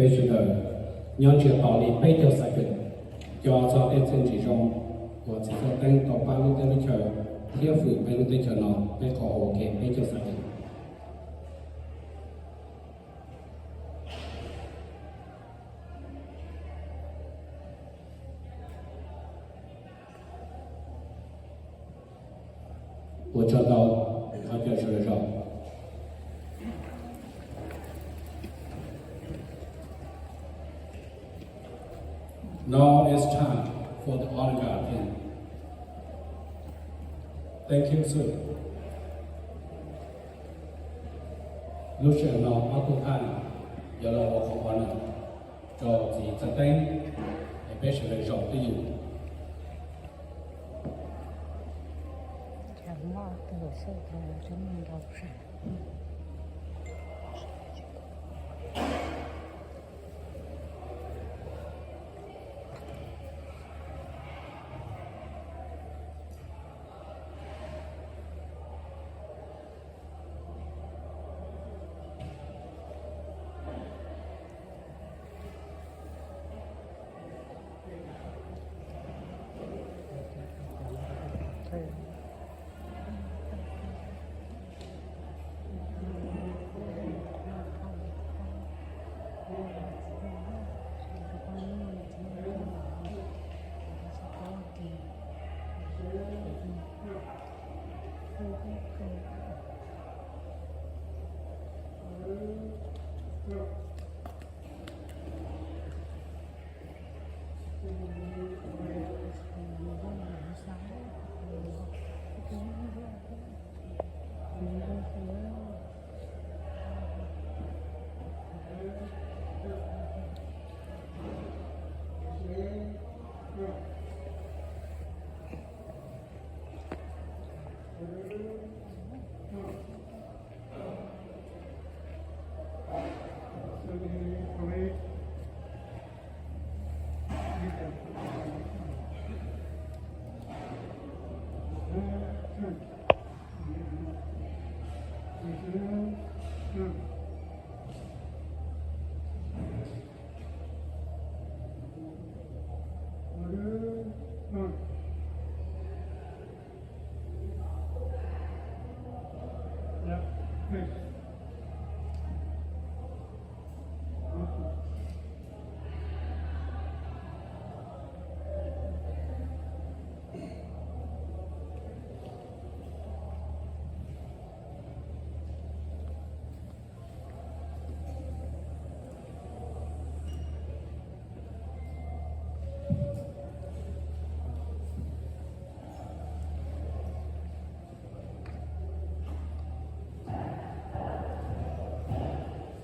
Peb sawv daws nyob ntsiag to li peb caug second, coj txog tej txiaj ntsim zoo uas txiv Xab Teeb tau pab lub teb lub chaw thiab hwm peb lub teb chaws no, peb qhov ua ke peb caug second. Ua tsaug ntau, thov caw sawv daws zaum. Now it's time for the honor guard team. Thank you, sir. Lub sij hawm no ob tug thaj yuav los ua qhov honor rau txiv Xab Teeb, es peb sawv daws zaum twj ywm.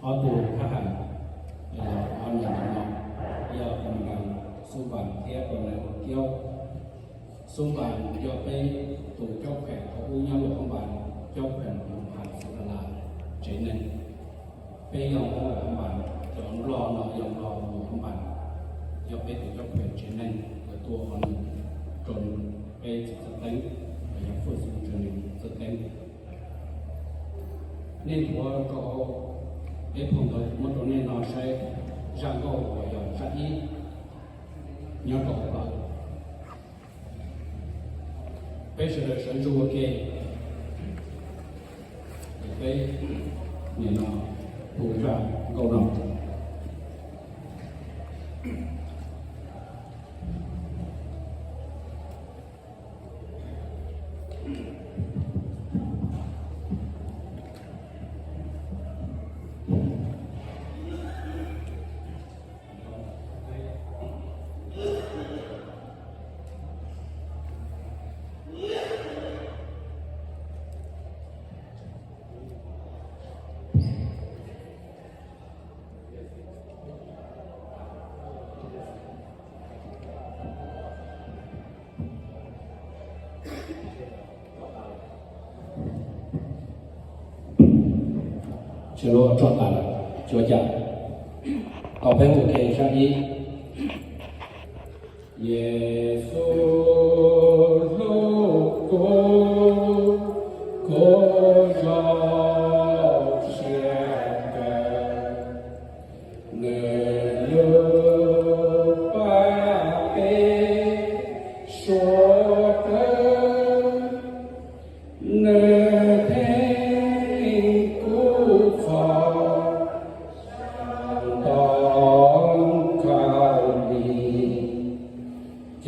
Ob tug thab ham, ob niag ntawm no yog Komandas Xub Npas thiab Komandas Kiaub. Xub Npas yog peb tus caub kheem thaum ub nyob Luam Phab Npas, caub kheem Luam Phab Xub Npas Las tsev neeg. Peb yog Hmoob Luam Phab Npas, cov Nplog no yog Nplog Luam Phab Npas, yog peb tus caub kheem tsev neeg uas tuaj ua nws rau peb txiv Xab Teeb, uas yog Fwj Xub Ntsuag Nees Xab Teeb. Nej thuav rau peb phau ntawv muab rau nej no saib, zaj nkauj uas yog zaj ib nyob rau hauv plawv. Peb sawv daws sawv ntsug ua ke, peb nim no hu zaj nkauj no. Tsis lub tso tas lawm, tsis ua cas. Tau peb hu ke zaj ib. Yexus hlub kuv, kuv zoo siab kawg, nws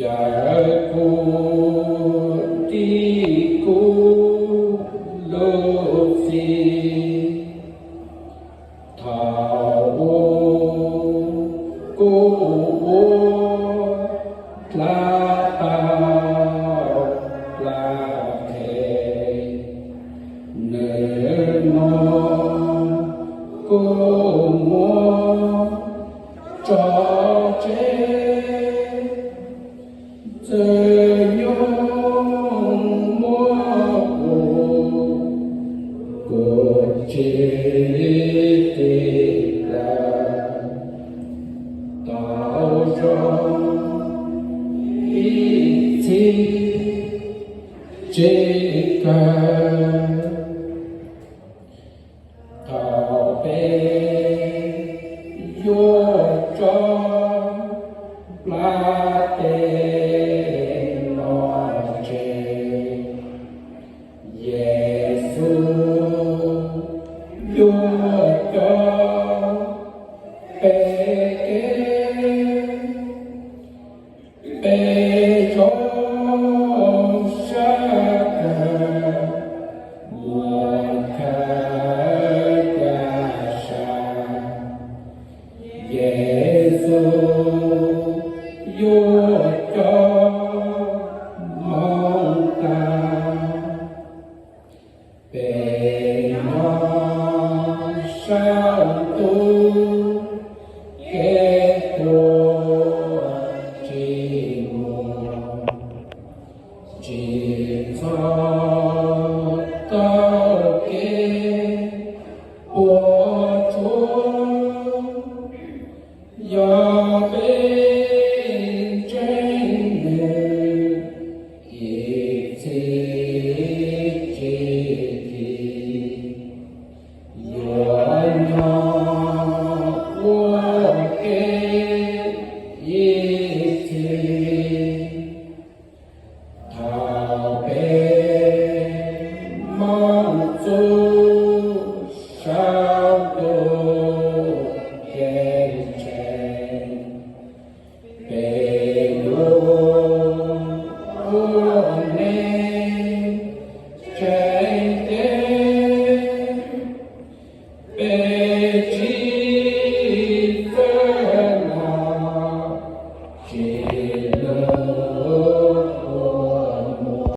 Yawg kuv tij kuv lub txiv, thaum ub kuv ua dlaab taug dlaab qhe, nwg nuav kuv muab tso tseg. Ntxwg Nyoog muab kuv, kuv tsis tig lawm, tau zoo ib txhij tsis kawg. Thaum peb yuav tso plab teg no tseg, Yexus yuav coj peb kev. Peb zoo sab kawg, muaj khaws ca sa, Yexus yuav coj moog tag. Peb nyob saum ntuj kev tuag tsis muaj, tsis txhob tau kev puas tsuaj. Yog peb ntseeg Nws ib txhis tsis kis, yuav nyob ua ke ib txhis. Thaum peb moog txug saum ntuj ceeb tsheej, peb yuav ua